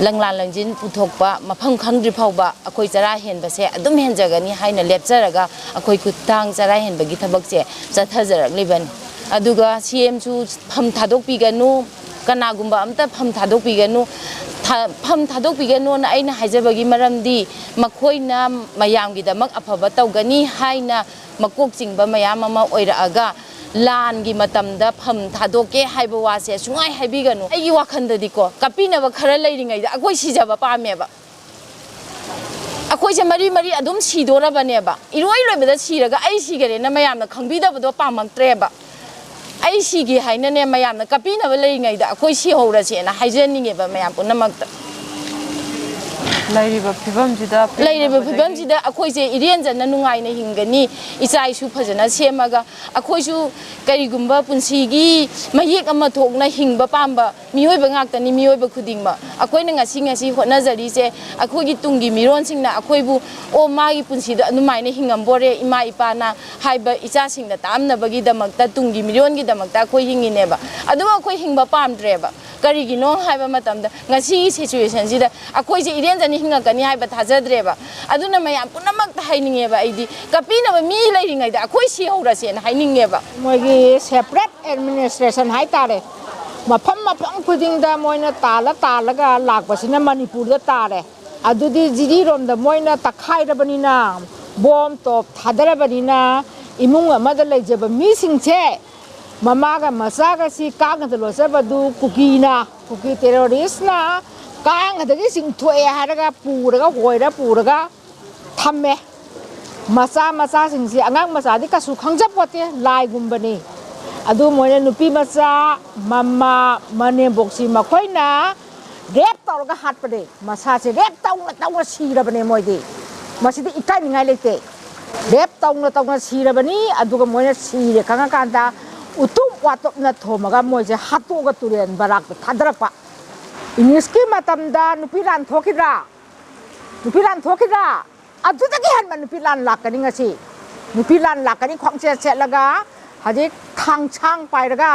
ꯂꯪꯂꯥ ꯂꯪꯖꯤꯟ ꯄꯨꯊꯣꯛꯄ ꯃꯐꯝ ꯈꯪꯗ꯭ꯔꯤ ꯐꯥꯎꯕ ꯑꯩꯈꯣꯏ ꯆꯔꯥ ꯍꯦꯟꯕꯁꯦ ꯑꯗꯨꯝ ꯍꯦꯟꯖꯒꯅꯤ ꯍꯥꯏꯅ ꯂꯦꯞꯆꯔꯒ ꯑꯩꯈꯣꯏ ꯈꯨꯠꯊꯥꯡ ꯆꯔꯥ ꯍꯦꯟꯕꯒꯤ ꯊꯕꯛꯁꯦ ꯆꯠꯊꯖꯔꯛꯂꯤꯕꯅꯤ꯫ ꯑꯗꯨꯒ ꯁꯤ ꯑꯦꯝꯁꯨ ꯐꯝ ꯊꯥꯗꯣꯛꯄꯤꯒꯅꯨ, ꯀꯅꯥꯒꯨꯝꯕ ꯑꯝꯇ ꯐꯝ ꯊꯥꯗꯣꯛꯄꯤꯒꯅꯨ꯫ ꯊꯥ-, ꯐꯝ ꯊꯥꯗꯣꯛꯄꯤꯒꯅꯨꯅ ꯑꯩꯅ ꯍꯥꯏꯖꯕꯒꯤ ꯃꯔꯝꯗꯤ, ꯃꯈꯣꯏꯅ ꯃꯌꯥꯝꯒꯤꯗꯃꯛ ꯑꯐꯕ ꯇꯧꯒꯅꯤ ꯍꯥꯏꯅ ꯃꯀꯣꯛ ꯆꯤꯡꯕ ꯃꯌꯥꯝ ꯑꯃ ꯑꯣꯏꯔꯛꯑꯒ, ꯂꯥꯟꯒꯤ ꯃꯇꯝꯗ ꯐꯝ ꯊꯥꯗꯣꯛꯀꯦ ꯍꯥꯏꯕ ꯋꯥꯁꯦ ꯁꯨꯡꯍꯥꯏ ꯍꯥꯏꯕꯤꯒꯅꯨ꯫ ꯑꯩꯒꯤ ꯋꯥꯈꯜꯗꯗꯤꯀꯣ, ꯀꯞꯄꯤꯅꯕ ꯈꯔ ꯂꯩꯔꯤꯉꯩꯗ ꯑꯩꯈꯣꯏ ꯁꯤꯖꯕ ꯄꯥꯝꯃꯦꯕ꯫ ꯑꯩꯈꯣꯏꯁꯦ ꯃꯔꯤ ꯃꯔꯤ ꯑꯗꯨꯝ ꯁꯤꯗꯣꯔꯕꯅꯦꯕ꯫ ꯏꯔꯣꯏ ꯂꯣꯏꯕꯗ ꯁꯤꯔꯒ ꯑꯩ ꯁꯤꯈꯔꯦꯅ ꯃꯌꯥꯝꯅ ꯈꯪꯕꯤꯗꯕꯗꯣ ꯄꯥꯝꯃꯛꯇ꯭ꯔꯦꯕ꯫ ꯑꯩ ꯁꯤꯒꯦ ꯍꯥꯏꯅꯅꯦ, ꯃꯌꯥꯝꯅ ꯀꯞꯄꯤꯅꯕ ꯂꯩꯔꯤꯉꯩꯗ ꯑꯩꯈꯣꯏ ꯁꯤꯍꯧꯔꯁꯦꯅ ꯍꯥꯏꯖꯅꯤꯡꯉꯦꯕ ꯃꯌꯥꯝ ꯄꯨꯝꯅꯃꯛꯇ꯫ ꯂꯩꯔꯤꯕ ꯐꯤꯕꯝꯁꯤꯗ ꯂꯩꯔꯤꯕ ꯄꯦꯟꯗꯕꯗꯒꯤ ꯐꯤꯕꯝꯁꯤꯗ ꯑꯩꯈꯣꯏꯁꯦ ꯏꯔꯦꯟꯖꯅ ꯅꯨꯡꯉꯥꯏꯅ ꯍꯤꯡꯒꯅꯤ, ꯏꯆꯥ ꯏꯁꯨ ꯐꯖꯅ ꯁꯦꯝꯃꯒ꯫ ꯑꯩꯈꯣꯏꯁꯨ ꯀꯔꯤꯒꯨꯝꯕ ꯄꯨꯟꯁꯤꯒꯤ ꯃꯌꯦꯛ ꯑꯃ ꯊꯣꯛꯅ ꯍꯤꯡꯕ ꯄꯥꯝꯕ ꯃꯤꯑꯣꯏꯕ ꯉꯥꯛꯇꯅꯤ, ꯃꯤꯑꯣꯏꯕ ꯈꯨꯗꯤꯡꯃꯛ꯫ ꯑꯩꯈꯣꯏꯅ ꯉꯁꯤ ꯉꯁꯤ ꯍꯣꯠꯅꯖꯔꯤꯁꯦ, ꯑꯩꯈꯣꯏꯒꯤ ꯇꯨꯡꯒꯤ ꯃꯤꯔꯣꯟꯁꯤꯡꯅ ꯑꯩꯈꯣꯏꯕꯨ, "ꯑꯣ, ꯃꯥꯒꯤ ꯄꯨꯟꯁꯤꯗꯣ ꯑꯗꯨꯃꯥꯏꯅ ꯍꯤꯡꯉꯝꯕꯣꯔꯦ ꯏꯃꯥ ꯏꯄꯥꯅ" ꯍꯥꯏꯕ ꯏꯆꯥꯁꯤꯡꯗ ꯇꯥꯛꯑꯝꯅꯕꯒꯤꯗꯃꯛꯇ, ꯇꯨꯡꯒꯤ ꯃꯤꯔꯣꯟꯒꯤꯗꯃꯛꯇ ꯑꯩꯈꯣꯏ ꯍꯤꯡꯉꯤꯅꯦꯕ꯫ ꯑꯗꯨꯕꯨ ꯑꯩꯈꯣꯏ ꯍꯤꯡꯕ ꯄꯥꯝꯗ꯭ꯔꯦꯕ꯫ ꯀꯔꯤꯒꯤꯅꯣ ꯍꯥꯏꯕ ꯃꯇꯝꯗ, ꯉꯁꯤꯒꯤ ꯁꯤꯆꯨꯋꯦꯁꯟꯁꯤꯗ ꯑꯩꯈꯣꯏꯁꯦ ꯏꯔꯦꯟꯖꯅ ꯍꯤꯡꯉꯛꯀꯅꯤ ꯍꯥꯏꯕ ꯊꯥꯖꯗ꯭ꯔꯦꯕ꯫ ꯑꯗꯨꯅ ꯃꯌꯥꯝ ꯄꯨꯝꯅꯃꯛꯇ ꯍꯥꯏꯅꯤꯡꯉꯦꯕ ꯑꯩꯗꯤ, ꯀꯞꯄꯤꯅꯕ ꯃꯤ ꯂꯩꯔꯤꯉꯩꯗ ꯑꯩꯈꯣꯏ ꯁꯤꯍꯧꯔꯁꯦꯅ ꯍꯥꯏꯅꯤꯡꯉꯦꯕ꯫ ꯃꯣꯏꯒꯤ ꯁꯦꯄꯔꯦꯠ ꯑꯦꯗꯃꯤꯅꯤꯁꯇ꯭ꯔꯦꯁꯟ ꯍꯥꯏꯇꯥꯔꯦ, ꯃꯐꯝ ꯃꯐꯝ ꯈꯨꯗꯤꯡꯗ ꯃꯣꯏꯅ ꯇꯥꯜꯂ ꯇꯥꯜꯂꯒ ꯂꯥꯛꯄꯁꯤꯅ ꯃꯅꯤꯄꯨꯔꯗ ꯇꯥꯔꯦ꯫ ꯑꯗꯨꯗꯤ ꯖꯤꯔꯤꯔꯣꯝꯗ ꯃꯣꯏꯅ ꯇꯛꯈꯥꯏꯔꯕꯅꯤꯅ, ꯕꯣꯝ ꯇꯣꯞ ꯊꯥꯗꯔꯕꯅꯤꯅ, ꯏꯃꯨꯡ ꯑꯃꯗ ꯂꯩꯖꯕ ꯃꯤꯁꯤꯡꯁꯦ, ꯃꯃꯥꯒ ꯃꯆꯥꯒꯁꯤ ꯀꯥꯡꯅꯗ ꯂꯣꯠꯆꯕꯗꯨ ꯀꯨꯀꯤꯅ, ꯀꯨꯀꯤ ꯇꯦꯔꯣꯔꯤꯁꯅ ꯀꯥꯡꯅꯗꯒꯤ ꯆꯤꯡꯊꯣꯛꯑꯦ ꯍꯥꯏꯔꯒ ꯄꯨꯔꯒ, ꯍꯣꯏꯔ ꯄꯨꯔꯒ ꯊꯝꯃꯦ꯫ ꯃꯆꯥ ꯃꯆꯥꯁꯤꯡꯁꯤ, ꯑꯉꯥꯡ ꯃꯆꯥꯗꯤ ꯀꯩꯁꯨ ꯈꯪꯖꯄꯣꯠꯇꯦ, ꯂꯥꯏꯒꯨꯝꯕꯅꯤ꯫ ꯑꯗꯨ ꯃꯣꯏꯅ ꯅꯨꯄꯤ ꯃꯆꯥ, ꯃꯃꯥ, ꯃꯅꯦꯝꯕꯣꯛꯁꯤ ꯃꯈꯣꯏꯅ ꯔꯦꯞ ꯇꯧꯔꯒ ꯍꯥꯠꯄꯅꯦ꯫ ꯃꯁꯥꯁꯦ ꯔꯦꯞ ꯇꯧꯅ ꯇꯧꯅ ꯁꯤꯔꯕꯅꯦ ꯃꯣꯏꯗꯤ꯫ ꯃꯁꯤꯗꯤ ꯏꯀꯥꯏꯅꯤꯡꯉꯥꯏ ꯂꯩꯇꯦ꯫ ꯔꯦꯞ ꯇꯧꯅ ꯇꯧꯅ ꯁꯤꯔꯕꯅꯤ꯫ ꯑꯗꯨꯒ ꯃꯣꯏꯅ ꯁꯤꯔꯦ ꯈꯪꯉꯀꯥꯟꯗ ꯎꯇꯨꯞ ꯋꯥꯇꯨꯞꯅ ꯊꯣꯝꯃꯒ ꯃꯣꯏꯁꯦ ꯍꯥꯠꯇꯣꯛꯑꯒ ꯇꯨꯔꯦꯟ ꯕꯔꯥꯛꯇ ꯊꯥꯗꯔꯛꯄ꯫ ꯏꯪꯂꯤꯁꯀꯤ ꯃꯇꯝꯗ ꯅꯨꯄꯤ ꯂꯥꯟ ꯊꯣꯛꯈꯤꯗ꯭ꯔꯥ? ꯅꯨꯄꯤ ꯂꯥꯟ ꯊꯣꯛꯈꯤꯗ꯭ꯔꯥ? ꯑꯗꯨꯗꯒꯤ ꯍꯦꯟꯕ ꯅꯨꯄꯤ ꯂꯥꯟ ꯂꯥꯛꯀꯅꯤ ꯉꯁꯤ꯫ ꯅꯨꯄꯤ ꯂꯥꯟ ꯂꯥꯛꯀꯅꯤ, ꯈ꯭ꯋꯥꯡꯆꯦꯠ ꯁꯦꯠꯂꯒ ꯍꯧꯖꯤꯛ ꯊꯥꯡꯁꯥꯡ ꯄꯥꯏꯔꯒ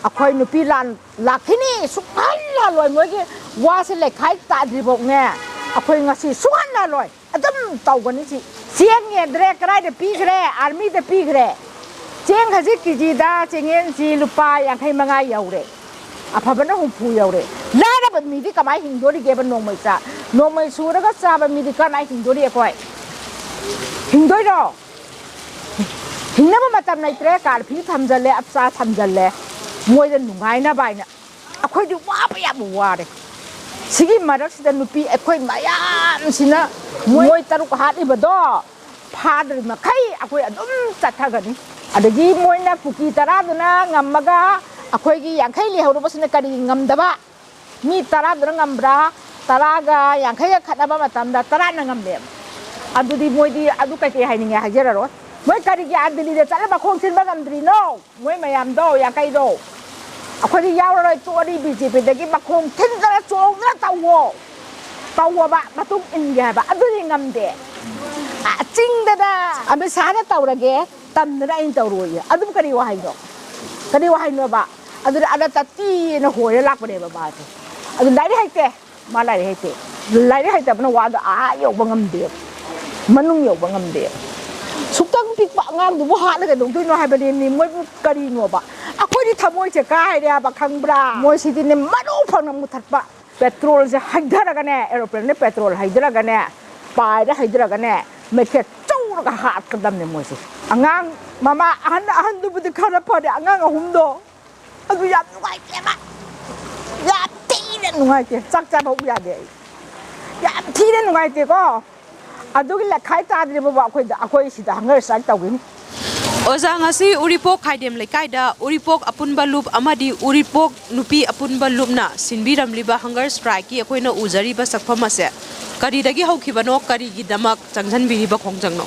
ꯑꯩꯈꯣꯏ ꯅꯨꯄꯤ ꯂꯥꯟ ꯂꯥꯛꯈꯤꯅꯤ꯫ ꯁꯨꯡꯍꯟ ꯍꯜꯂꯣꯏ꯫ ꯃꯣꯏꯒꯤ ꯋꯥꯁꯦ ꯂꯩꯈꯥꯏ ꯇꯥꯗ꯭ꯔꯤꯐꯥꯎꯅꯦ ꯑꯩꯈꯣꯏ ꯉꯁꯤ ꯁꯨꯡꯍꯟ ꯍꯜꯂꯣꯏ꯫ ꯑꯗꯨꯝ ꯇꯧꯒꯅꯤ ꯁꯤ꯫ ꯆꯦꯡ ꯌꯦꯟꯗ꯭ꯔꯦ, ꯀꯗꯥꯏꯗ ꯄꯤꯈ꯭ꯔꯦ? ꯑꯥꯔꯃꯤꯗ ꯄꯤꯈ꯭ꯔꯦ꯫ ꯆꯦꯡ ꯍꯧꯖꯤꯛ ꯀꯦꯖꯤꯗ ꯆꯦꯡꯌꯦꯟꯁꯤ ꯂꯨꯄꯥ ꯌꯥꯡꯈꯩ ꯃꯉꯥ ꯌꯧꯔꯦ, ꯑꯐꯕꯅ ꯍꯨꯝꯐꯨ ꯌꯧꯔꯦ꯫ ꯂꯥꯏꯔꯕ ꯃꯤꯗꯤ ꯀꯃꯥꯏꯅ ꯍꯤꯡꯗꯣꯔꯤꯒꯦꯕ? ꯅꯣꯡꯃꯩ ꯆꯥ, ꯅꯣꯡꯃꯩ ꯁꯨꯔꯒ ꯆꯥꯕ ꯃꯤꯗꯤ ꯀꯃꯥꯏꯅ ꯍꯤꯡꯗꯣꯔꯤ? ꯑꯩꯈꯣꯏ ꯍꯤꯡꯗꯣꯏꯔꯣ? ꯍꯤꯡꯅꯕ ꯃꯇꯝ ꯂꯩꯇ꯭ꯔꯦ꯫ ꯀꯥꯔꯐ꯭ꯌꯨ ꯊꯝꯖꯜꯂꯦ, ꯑꯞꯆꯥ ꯊꯝꯖꯜꯂꯦ, ꯃꯣꯏꯗ ꯅꯨꯡꯉꯥꯏꯅꯕ ꯍꯥꯏꯅ꯫ ꯑꯩꯈꯣꯏꯗꯤ ꯋꯥꯕ ꯌꯥꯝ ꯋꯥꯔꯦ꯫ ꯁꯤꯒꯤ ꯃꯔꯛꯁꯤꯗ ꯅꯨꯄꯤ ꯑꯩꯈꯣꯏ ꯃꯌꯥꯝꯁꯤꯅ ꯃꯣꯏ ꯇꯔꯨꯛ ꯍꯥꯠꯂꯤꯕꯗꯣ ꯐꯥꯗ꯭ꯔꯤ ꯃꯈꯩ ꯑꯩꯈꯣꯏ ꯑꯗꯨꯝ ꯆꯠꯊꯒꯅꯤ꯫ ꯑꯗꯒꯤ ꯃꯣꯏꯅ ꯀꯨꯀꯤ ꯇꯔꯥꯗꯨꯅ ꯉꯝꯃꯒ ꯑꯩꯈꯣꯏꯒꯤ ꯌꯥꯡꯈꯩ ꯂꯩꯍꯧꯔꯕꯁꯤꯅ ꯀꯔꯤ ꯉꯝꯗꯕ? ꯃꯤ ꯇꯔꯥꯗꯨꯅ ꯉꯝꯕ꯭ꯔꯥ? ꯇꯔꯥꯒ ꯌꯥꯡꯈꯩꯒ ꯈꯠꯅꯕ ꯃꯇꯝꯗ ꯇꯔꯥꯅ ꯉꯝꯃꯦꯕ꯫ ꯑꯗꯨꯗꯤ ꯃꯣꯏꯗꯤ ꯑꯗꯨ ꯀꯩꯀꯩ ꯍꯥꯏꯅꯤꯡꯉꯦ ꯍꯥꯏꯖꯔꯔꯣꯏ꯫ ꯃꯣꯏ ꯀꯔꯤꯒꯤ ꯑꯥ ꯗꯤꯜꯂꯤꯗ ꯆꯠꯂ ꯃꯈꯣꯡ ꯊꯤꯟꯕ ꯉꯝꯗ꯭ꯔꯤꯅꯣ? ꯃꯣꯏ ꯃꯌꯥꯝꯗꯣ, ꯌꯥꯡꯈꯩꯗꯣ, ꯑꯩꯈꯣꯏꯗꯤ ꯌꯥꯎꯔꯔꯣꯏ, ꯇꯣꯛꯑꯅꯤ, ꯕꯤ ꯖꯦ ꯄꯤꯗꯒꯤ ꯃꯈꯣꯡ ꯊꯤꯟꯗꯅ ꯆꯣꯡꯗꯅ ꯇꯧꯋꯣ꯫ ꯇꯧꯋꯣꯕ, ꯃꯇꯨꯡ ꯏꯟꯒꯦ ꯍꯥꯏꯕ꯫ ꯑꯗꯨꯗꯤ ꯉꯝꯗꯦ꯫ ꯑ, ꯆꯤꯡꯗꯅ ꯑꯃꯤꯠ ꯁꯥꯍꯅ ꯇꯧꯔꯒꯦ, ꯇꯝꯗꯅ ꯑꯩꯅ ꯇꯧꯔꯣꯏꯌꯦ꯫ ꯑꯗꯨꯕꯨ ꯀꯔꯤ ꯋꯥꯍꯩꯅꯣ? ꯀꯔꯤ ꯋꯥꯍꯩꯅꯣꯕ? ꯑꯗꯨꯗ ꯑꯗ ꯇꯠꯇꯤꯅ ꯍꯣꯏꯔ ꯂꯥꯛꯄꯅꯦꯕ ꯃꯥꯁꯦ꯫ ꯑꯗꯨ ꯂꯥꯏꯔꯤꯛ ꯍꯩꯇꯦ꯫ ꯃꯥ ꯂꯥꯏꯔꯤꯛ ꯍꯩꯇꯦ꯫ ꯂꯥꯏꯔꯤꯛ ꯍꯩꯇꯕꯅ ꯋꯥꯗꯣ ꯑꯥ ꯌꯧꯕ ꯉꯝꯗꯦꯕ, ꯃꯅꯨꯡ ꯌꯧꯕ ꯉꯝꯗꯦꯕ꯫ ꯁꯨꯛꯇꯪ ꯄꯤꯛꯄ ꯑꯉꯥꯡꯗꯨꯕꯨ ꯍꯥꯠꯂꯒ ꯀꯩꯗꯧꯗꯣꯏꯅꯣ ꯍꯥꯏꯕꯅꯦꯃꯤ꯫ ꯃꯣꯏꯕꯨ ꯀꯔꯤꯅꯣꯕ? ꯑꯩꯈꯣꯏꯗꯤ ꯊꯃꯣꯏꯁꯦ ꯀꯥꯏꯔꯦꯕ, ꯈꯪꯕ꯭ꯔꯥ? ꯃꯣꯏꯁꯤꯗꯤꯅꯦ, ꯃꯔꯨ ꯐꯪꯅ ꯃꯨꯊꯠꯄ꯫ ꯄꯦꯇ꯭ꯔꯣꯜꯁꯦ ꯍꯩꯊꯔꯒꯅꯦ, ꯑꯦꯔꯣꯄ꯭ꯂꯦꯟꯗ ꯄꯦꯇ꯭ꯔꯣꯜ ꯍꯩꯊꯔꯒꯅꯦ, ꯄꯥꯏꯗ ꯍꯩꯊꯔꯒꯅꯦ, ꯃꯩꯈꯦꯠ ꯆꯧꯔꯒ ꯍꯥꯠꯀꯗꯕꯅꯦ ꯃꯣꯏꯁꯦ꯫ ꯑꯉꯥꯡ ꯃꯃꯥ ꯑꯍꯟ, ꯑꯍꯟꯗꯨꯕꯨꯗꯤ ꯈꯔ ꯐꯔꯦ, ꯑꯉꯥꯡ ꯑꯍꯨꯝꯗꯣ ꯑꯗꯨ ꯌꯥꯝ ꯅꯨꯡꯉꯥꯏꯇꯦꯕ꯫ ꯌꯥꯝ ꯊꯤꯅ ꯅꯨꯡꯉꯥꯏꯇꯦ꯫ ꯆꯥꯛ ꯆꯥꯕ ꯍꯧ ꯌꯥꯗꯦ ꯑꯩ꯫ ꯌꯥꯝ ꯊꯤꯅ ꯅꯨꯡꯉꯥꯏꯇꯦꯀꯣ꯫ ꯑꯗꯨꯒꯤ ꯂꯩꯈꯥꯏ ꯇꯥꯗ꯭ꯔꯤꯕ ꯑꯩꯈꯣꯏꯗ, ꯑꯩꯈꯣꯏ ꯁꯤꯗ hunger strike ꯇꯧꯒꯅꯤ꯫ ꯑꯣꯖꯥ, ꯉꯁꯤ ꯎꯔꯤꯄꯣꯛ ꯈꯥꯏꯗꯦꯝ ꯂꯩꯀꯥꯏꯗ ꯎꯔꯤꯄꯣꯛ ꯑꯄꯨꯟꯕ ꯂꯨꯞ ꯑꯃꯗꯤ ꯎꯔꯤꯄꯣꯛ ꯅꯨꯄꯤ ꯑꯄꯨꯟꯕ ꯂꯨꯞꯅ ꯁꯤꯟꯕꯤꯔꯝꯂꯤꯕ hunger strikeꯀꯤ ꯑꯩꯈꯣꯏꯅ ꯎꯖꯔꯤꯕ ꯁꯛꯐꯝ ꯑꯁꯦ ꯀꯔꯤꯗꯒꯤ ꯍꯧꯈꯤꯕꯅꯣ, ꯀꯔꯤꯒꯤꯗꯃꯛ ꯆꯪꯁꯤꯟꯕꯤꯔꯤꯕ ꯈꯣꯡꯖꯪꯅꯣ?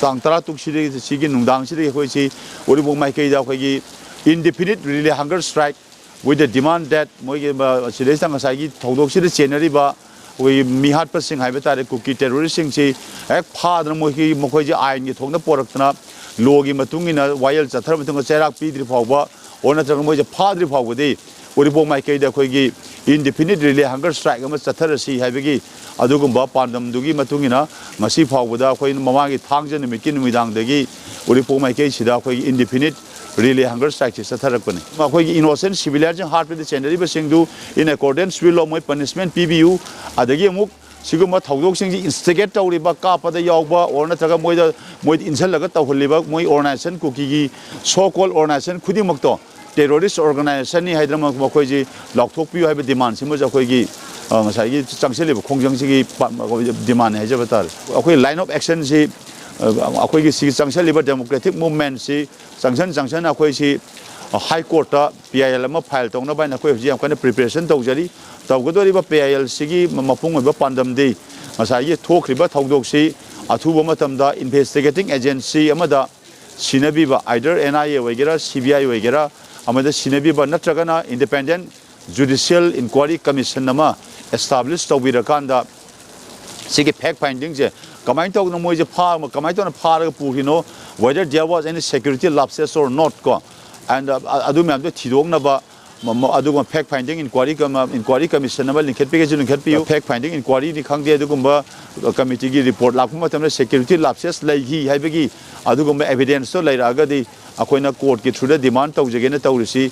ꯇꯥꯡ ꯇꯔꯥ ꯇꯔꯨꯛꯁꯤꯗꯒꯤ, ꯁꯤꯒꯤ ꯅꯨꯡꯗꯥꯡꯁꯤꯗꯒꯤ ꯑꯩꯈꯣꯏꯁꯤ ꯎꯔꯤꯄꯣꯛ ꯃꯥꯏꯀꯩꯗ ꯑꯩꯈꯣꯏꯒꯤ indefinite relay hunger strike with the demand that ꯃꯣꯏꯒꯤ, ꯑ, ꯁꯤꯗꯩꯁꯤꯗ ꯉꯁꯥꯏꯒꯤ ꯊꯧꯗꯣꯛꯁꯤꯗ ꯆꯦꯟꯅꯔꯤꯕ ꯑꯩꯈꯣꯏꯒꯤ ꯃꯤꯍꯥꯠꯄꯁꯤꯡ ꯍꯥꯏꯕ ꯇꯥꯔꯦ, ꯀꯨꯀꯤ terroristꯁꯤꯡꯁꯤ ꯍꯦꯛ ꯐꯥꯗꯅ ꯃꯣꯏꯒꯤ, ꯃꯈꯣꯏꯁꯤ ꯑꯥꯏꯟꯒꯤ ꯊꯣꯡꯗ ꯄꯣꯔꯛꯇꯅ, lawꯒꯤ ꯃꯇꯨꯡ ꯏꯟꯅ ꯋꯥꯌꯦꯜ ꯆꯠꯊꯔꯕ ꯃꯇꯨꯡꯗ ꯆꯩꯔꯥꯛ ꯄꯤꯗ꯭ꯔꯤ ꯐꯥꯎꯕ, ꯑꯣꯔ ꯅꯠꯇ꯭ꯔꯒ ꯃꯣꯏꯁꯦ ꯐꯥꯗ꯭ꯔꯤ ꯐꯥꯎꯕꯗꯤ ꯎꯔꯤꯄꯣꯛ ꯃꯥꯏꯀꯩꯗ ꯑꯩꯈꯣꯏꯒꯤ indefinite relay hunger strike ꯑꯃ ꯆꯠꯊꯔꯁꯤ ꯍꯥꯏꯕꯒꯤ ꯑꯗꯨꯒꯨꯝꯕ ꯄꯥꯟꯗꯝꯗꯨꯒꯤ ꯃꯇꯨꯡ ꯏꯟꯅ ꯉꯁꯤ ꯐꯥꯎꯕꯗ ꯑꯩꯈꯣꯏ ꯃꯃꯥꯡꯒꯤ ꯊꯥꯡꯖ ꯅꯨꯃꯤꯠꯀꯤ ꯅꯨꯃꯤꯗꯥꯡꯗꯒꯤ ꯎꯔꯤꯄꯣꯛ ꯃꯥꯏꯀꯩꯁꯤꯗ ꯑꯩꯈꯣꯏꯒꯤ indefinite relay hunger strikeꯁꯤ ꯆꯠꯊꯔꯛꯄꯅꯤ꯫ ꯑꯩꯈꯣꯏꯒꯤ innocent civilianꯁꯤꯡ ꯍꯥꯠꯄꯗ ꯆꯦꯟꯅꯔꯤꯕꯁꯤꯡꯗꯨ in accordance with law ꯃꯣꯏ punishment ꯄꯤꯕꯤꯌꯨ꯫ ꯑꯗꯒꯤ ꯑꯃꯨꯛ ꯁꯤꯒꯨꯝꯕ ꯊꯧꯗꯣꯛꯁꯤꯡꯁꯤ instigate ꯇꯧꯔꯤꯕ, ꯀꯥꯞꯄꯗ ꯌꯥꯎꯕ ꯑꯣꯔ ꯅꯠꯇ꯭ꯔꯒ ꯃꯣꯏꯗ, ꯃꯣꯏꯗ ꯏꯟꯁꯤꯜꯂꯒ ꯇꯧꯍꯜꯂꯤꯕ ꯃꯣꯏ organization, ꯀꯨꯀꯤꯒꯤ so called organization ꯈꯨꯗꯤꯡꯃꯛꯇꯣ terrorist organizationꯅꯤ ꯍꯥꯏꯗꯅ ꯃ-, ꯃꯈꯣꯏꯁꯤ ꯂꯥꯎꯊꯣꯛꯄꯤꯌꯨ ꯍꯥꯏꯕ demandꯁꯤꯃꯁꯨ ꯑꯩꯈꯣꯏꯒꯤ, ꯑ, ꯉꯁꯥꯏꯒꯤ ꯆꯪꯁꯤꯜꯂꯤꯕ ꯈꯣꯡꯖꯪꯁꯤꯒꯤ ꯄ-, demandꯅꯤ ꯍꯥꯏꯖꯕ ꯇꯥꯔꯦ꯫ ꯑꯩꯈꯣꯏ line of actionꯁꯤ, ꯑ, ꯑꯩꯈꯣꯏꯒꯤ ꯁꯤꯒꯤ ꯆꯪꯁꯤꯜꯂꯤꯕ democratic movementꯁꯤ ꯆꯪꯁꯟ ꯆꯪꯁꯟ ꯑꯩꯈꯣꯏꯁꯤ, ꯑ, High Courtꯇ P I L ꯑꯃ file ꯇꯧꯅꯕ ꯍꯥꯏꯅ ꯑꯩꯈꯣꯏ ꯍꯧꯖꯤꯛ ꯌꯥꯝ ꯀꯟꯅ preparation ꯇꯧꯖꯔꯤ꯫ ꯇꯧꯒꯗꯧꯔꯤꯕ P I Lꯁꯤꯒꯤ ꯃ-, ꯃꯄꯨꯡ ꯑꯣꯏꯕ ꯄꯥꯟꯗꯝꯗꯤ ꯉꯁꯥꯏꯒꯤ ꯊꯣꯛꯈ꯭ꯔꯤꯕ ꯊꯧꯗꯣꯛꯁꯤ ꯑꯊꯨꯕ ꯃꯇꯝꯗ investigating agency ꯑꯃꯗ ꯁꯤꯟꯅꯕꯤꯕ, either N I A ꯑꯣꯏꯒꯦꯔꯥ, C B I ꯑꯣꯏꯒꯦꯔꯥ, ꯑꯃꯗ ꯁꯤꯟꯅꯕꯤꯕ, ꯅꯠꯇ꯭ꯔꯒꯅ independent judicial inquiry commission ꯑꯃ establish ꯇꯧꯕꯤꯔꯀꯥꯟꯗ ꯁꯤꯒꯤ fact findingꯁꯦ ꯀꯃꯥꯏꯅ ꯇꯧꯗꯅ ꯃꯣꯏꯁꯦ ꯐꯥ-, ꯀꯃꯥꯏꯅ ꯇꯧꯅ ꯐꯥꯔꯒ ꯄꯨꯈꯤꯅꯣ, whether there was any security lapses or not ꯀꯣ, and, uh, ꯑꯗꯨ ꯃꯌꯥꯝꯗꯣ ꯊꯤꯗꯣꯛꯅꯕ ꯃ-, ꯃ-, ꯑꯗꯨꯒ fact finding inquiry ꯀ-, ꯃ-, inquiry commission ꯑꯃ ꯂꯤꯡꯈꯠꯄꯤꯒꯦꯁꯨ ꯂꯤꯡꯈꯠꯄꯤꯌꯨ꯫ Fact finding inquiryꯅꯤ ꯈꯪꯗꯦ, ꯑꯗꯨꯒꯨꯝꯕ committeeꯒꯤ report ꯂꯥꯛꯄ ꯃꯇꯝꯗ security lapses ꯂꯩꯈꯤ ꯍꯥꯏꯕꯒꯤ ꯑꯗꯨꯒꯨꯝꯕ evidenceꯇꯣ ꯂꯩꯔꯛꯑꯒꯗꯤ ꯑꯩꯈꯣꯏꯅ courtꯀꯤ throughꯗ demand ꯇꯧꯖꯒꯦꯅ ꯇꯧꯔꯤꯁꯤ꯫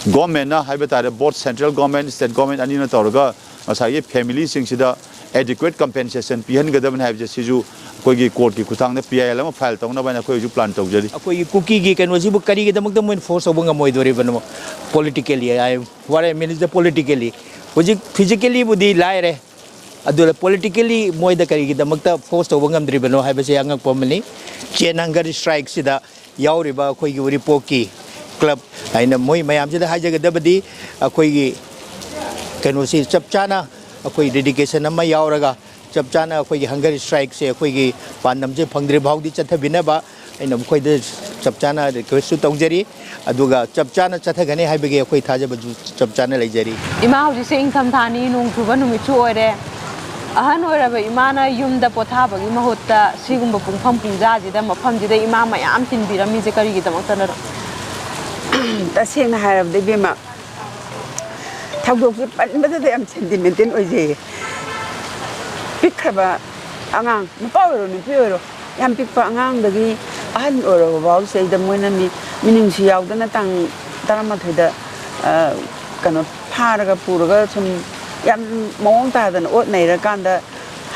Governmentꯅ ꯍꯥꯏꯕ ꯇꯥꯔꯦ, both central government, state government ꯑꯅꯤꯅ ꯇꯧꯔꯒ ꯉꯁꯥꯏꯒꯤ familyꯁꯤꯡꯁꯤꯗ adequate compensation ꯄꯤꯍꯟꯒꯗꯕꯅꯤ ꯍꯥꯏꯕꯁꯦ ꯁꯤꯁꯨ ꯑꯩꯈꯣꯏꯒꯤ courtꯀꯤ ꯈꯨꯠꯊꯥꯡꯗ P I L ꯑꯃ file ꯇꯧꯅꯕ ꯍꯥꯏꯅ ꯑꯩꯈꯣꯏ ꯍꯧꯖꯤꯛ plan ꯇꯧꯖꯔꯤ꯫ ꯑꯩꯈꯣꯏꯒꯤ ꯀꯨꯀꯤꯒꯤ ꯀꯩꯅꯣꯁꯤꯕꯨ ꯀꯔꯤꯒꯤꯗꯃꯛꯇ ꯃꯣꯏꯅ force ꯇꯧꯕ ꯉꯝꯃꯣꯏꯗꯣꯔꯤꯕꯅꯣ? Politically, I, what I mean is the politically. ꯍꯧꯖꯤꯛ physicallyꯕꯨꯗꯤ ꯂꯥꯏꯔꯦ, ꯑꯗꯨꯅ politically ꯃꯣꯏꯗ ꯀꯔꯤꯒꯤꯗꯃꯛꯇ force ꯇꯧꯕ ꯉꯝꯗ꯭ꯔꯤꯕꯅꯣ ꯍꯥꯏꯕꯁꯦ ꯑꯉꯛꯄ ꯑꯃꯅꯤ꯫ Chain hunger strikeꯁꯤꯗ ꯌꯥꯎꯔꯤꯕ ꯑꯩꯈꯣꯏꯒꯤ ꯎꯔꯤꯄꯣꯛꯀꯤ club ꯍꯥꯏꯅ ꯃꯣꯏ ꯃꯌꯥꯝꯁꯤꯗ ꯍꯥꯏꯖꯒꯗꯕꯗꯤ, ꯑꯩꯈꯣꯏꯒꯤ ꯀꯩꯅꯣꯁꯤ ꯆꯞ ꯆꯥꯅ ꯑꯩꯈꯣꯏ dedication ꯑꯃ ꯌꯥꯎꯔꯒ ꯆꯞ ꯆꯥꯅ ꯑꯩꯈꯣꯏꯒꯤ hunger strikeꯁꯦ ꯑꯩꯈꯣꯏꯒꯤ ꯄꯥꯟꯗꯝꯁꯦ ꯐꯪꯗ꯭ꯔꯤ ꯐꯥꯎꯗꯤ ꯆꯠꯊꯕꯤꯅꯕ ꯑꯩꯅ ꯃꯈꯣꯏꯗ ꯆꯞ ꯆꯥꯅ requestꯁꯨ ꯇꯧꯖꯔꯤ꯫ ꯑꯗꯨꯒ ꯆꯞ ꯆꯥꯅ ꯆꯠꯊꯒꯅꯤ ꯍꯥꯏꯕꯒꯤ ꯑꯩꯈꯣꯏ ꯊꯥꯖꯕꯁꯨ ꯆꯞ ꯆꯥꯅ ꯂꯩꯖꯔꯤ꯫ ꯏꯃꯥ, ꯍꯧꯖꯤꯛꯁꯦ ꯏꯪꯊꯝꯊꯥꯅꯤ, ꯅꯣꯡ ꯆꯨꯕ ꯅꯨꯃꯤꯠꯁꯨ ꯑꯣꯏꯔꯦ꯫ ꯑꯍꯟ ꯑꯣꯏꯔꯕ ꯏꯃꯥꯅ ꯌꯨꯝꯗ ꯄꯣꯊꯥꯕꯒꯤ ꯃꯍꯨꯠꯇ ꯁꯤꯒꯨꯝꯕ ꯄꯨꯡꯐꯝ ꯄꯨꯡꯖꯥꯁꯤꯗ, ꯃꯐꯝꯁꯤꯗ ꯏꯃꯥ ꯃꯌꯥꯝ ꯇꯤꯟꯕꯤꯔꯝꯃꯤꯁꯦ ꯀꯔꯤꯒꯤꯗꯃꯛꯇꯅꯣ? ꯇꯁꯦꯡꯅ ꯍꯥꯏꯔꯕꯗ ꯏꯕꯦꯝꯃ, ꯊꯧꯗꯣꯛꯁꯦ ꯄꯟꯕꯗꯗ ꯌꯥꯝ sentimental ꯑꯣꯏꯖꯩꯌꯦ꯫ ꯄꯤꯛꯈ꯭ꯔꯕ ꯑꯉꯥꯡ, ꯅꯨꯄꯥ ꯑꯣꯏꯔꯣ ꯅꯨꯄꯤ ꯑꯣꯏꯔꯣ, ꯌꯥꯝ ꯄꯤꯛꯄ ꯑꯉꯥꯡꯗꯒꯤ ꯑꯍꯟ ꯑꯣꯏꯔꯕ ꯐꯥꯎ ꯁꯤꯗꯩꯗ ꯃꯣꯏꯅ ꯃꯤ ꯃꯤꯅꯨꯡꯁꯤ ꯌꯥꯎꯗꯅ ꯇꯥꯡ ꯇꯔꯥꯃꯥꯊꯣꯏꯗ, ꯑ, ꯀꯩꯅꯣ ꯐꯥꯔꯒ ꯄꯨꯔꯒ ꯁꯨꯝ ꯌꯥꯝ ꯃꯑꯣꯡ ꯇꯥꯗꯅ ꯑꯣꯠ ꯅꯩꯔꯀꯥꯟꯗ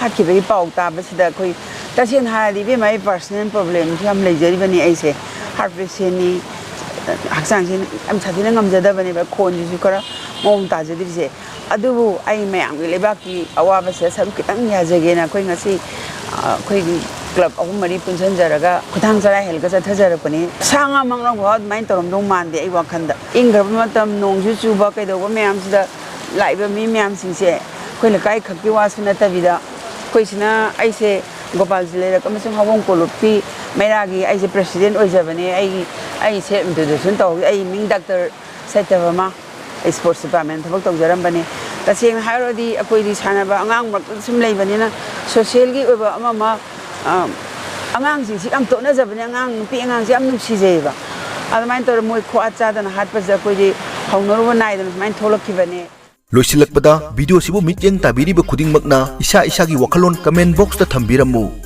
ꯍꯥꯠꯈꯤꯕꯒꯤ ꯄꯥꯎ ꯇꯥꯕꯁꯤꯗ ꯑꯩꯈꯣꯏ, ꯇꯁꯦꯡꯅ ꯍꯥꯏꯔꯗꯤ ꯏꯕꯦꯝꯃ, ꯑꯩ personal problemꯁꯨ ꯌꯥꯝ ꯂꯩꯖꯔꯤꯕꯅꯤ꯫ ꯑꯩꯁꯦ heart patientꯅꯤ, ꯍꯛꯆꯥꯡꯁꯦ ꯌꯥꯝ ꯁꯥꯊꯤꯅ ꯉꯝꯖꯗꯕꯅꯦꯕ, ꯈꯣꯟꯁꯤꯁꯨ ꯈꯔ ꯃꯑꯣꯡ ꯇꯥꯖꯗ꯭ꯔꯤꯁꯦ꯫ ꯑꯗꯨꯕꯨ ꯑꯩ ꯃꯌꯥꯝꯒꯤ ꯂꯩꯕꯥꯛꯀꯤ ꯑꯋꯥꯕꯁꯤꯗ ꯁꯔꯨꯛ ꯈꯤꯇꯪ ꯌꯥꯖꯒꯦꯅ ꯑꯩꯈꯣꯏ ꯉꯁꯤ, ꯑ, ꯑꯩꯈꯣꯏꯒꯤ club ꯑꯍꯨꯝ ꯃꯔꯤ ꯄꯨꯟꯁꯤꯟꯖꯔꯒ ꯈꯨꯊꯥꯡ ꯆꯔꯥ ꯍꯦꯜꯂꯒ ꯆꯠꯊꯖꯔꯛꯄꯅꯤ꯫ ꯁꯥ ꯉꯥ ꯃꯪꯂꯪ ꯐꯥꯎ ꯑꯗꯨꯃꯥꯏꯅ ꯇꯧꯔꯝꯗꯧ ꯃꯥꯟꯗꯦ ꯑꯩ ꯋꯥꯈꯜꯗ꯫ ꯏꯪꯈ꯭ꯔꯕ ꯃꯇꯝ, ꯅꯣꯡꯁꯨ ꯆꯨꯕ ꯀꯩꯗꯧꯕ ꯃꯌꯥꯝꯁꯤꯗ ꯂꯥꯛꯏꯕ ꯃꯤ ꯃꯌꯥꯝꯁꯤꯡꯁꯦ ꯑꯩꯈꯣꯏ ꯂꯩꯀꯥꯏ ꯈꯛꯀꯤ ꯋꯥꯁꯨ ꯅꯠꯇꯕꯤꯗ, ꯑꯩꯈꯣꯏꯁꯤꯅ, ꯑꯩꯁꯦ ꯒꯣꯄꯥꯜꯖꯤ ꯂꯩꯔꯛ ꯑꯃꯁꯨꯡ ꯍꯥꯋꯣꯡ ꯀꯣꯂꯨꯞꯀꯤ ꯃꯩꯔꯥꯒꯤ ꯑꯩꯁꯦ president ꯑꯣꯏꯖꯕꯅꯦ꯫ ꯑꯩꯒꯤ, ꯑꯩ self introduction ꯇꯧꯍꯧꯒꯦ꯫ ꯑꯩ ꯃꯤꯡ ꯗꯥꯛꯇꯔ ꯁꯇ꯭ꯌꯚꯥꯃꯥ, ꯑꯩ sports department ꯊꯕꯛ ꯇꯧꯖꯔꯝꯕꯅꯦ꯫ ꯇꯁꯦꯡꯅ ꯍꯥꯏꯔꯨꯔꯗꯤ ꯑꯩꯈꯣꯏꯗꯤ ꯁꯥꯟꯅꯕ ꯑꯉꯥꯡ ꯃꯔꯛꯇ ꯁꯨꯝ ꯂꯩꯕꯅꯤꯅ socialꯒꯤ ꯑꯣꯏꯕ ꯑꯃ ꯑꯃ, ꯑ, ꯑꯉꯥꯡꯁꯤꯡꯁꯤ ꯌꯥꯝ ꯇꯣꯠꯅꯖꯕꯅꯦ꯫ ꯑꯉꯥꯡ ꯅꯨꯄꯤ ꯑꯉꯥꯡꯁꯤ ꯌꯥꯝ ꯅꯨꯡꯁꯤꯖꯩꯌꯦꯕ꯫ ꯑꯗꯨꯃꯥꯏꯅ ꯇꯧꯔ ꯃꯣꯏ ꯈꯨꯋꯥ ꯆꯥꯗꯅ ꯍꯥꯠꯄꯁꯤꯗ ꯑꯩꯈꯣꯏꯗꯤ ꯍꯧꯅꯔꯨꯕ ꯅꯥꯏꯗꯅ ꯁꯨꯃꯥꯏꯅ ꯊꯣꯛꯂꯛꯈꯤꯕꯅꯦ꯫ ꯂꯣꯏꯁꯤꯜꯂꯛꯄꯗ, video ꯁꯤꯕꯨ ꯃꯤꯠꯌꯦꯡ ꯇꯥꯕꯤꯔꯤꯕ ꯈꯨꯗꯤꯡꯃꯛꯅ ꯏꯁꯥ ꯏꯁꯥꯒꯤ ꯋꯥꯈꯜꯂꯣꯟ comment box ꯇ ꯊꯝꯕꯤꯔꯝꯃꯨ꯫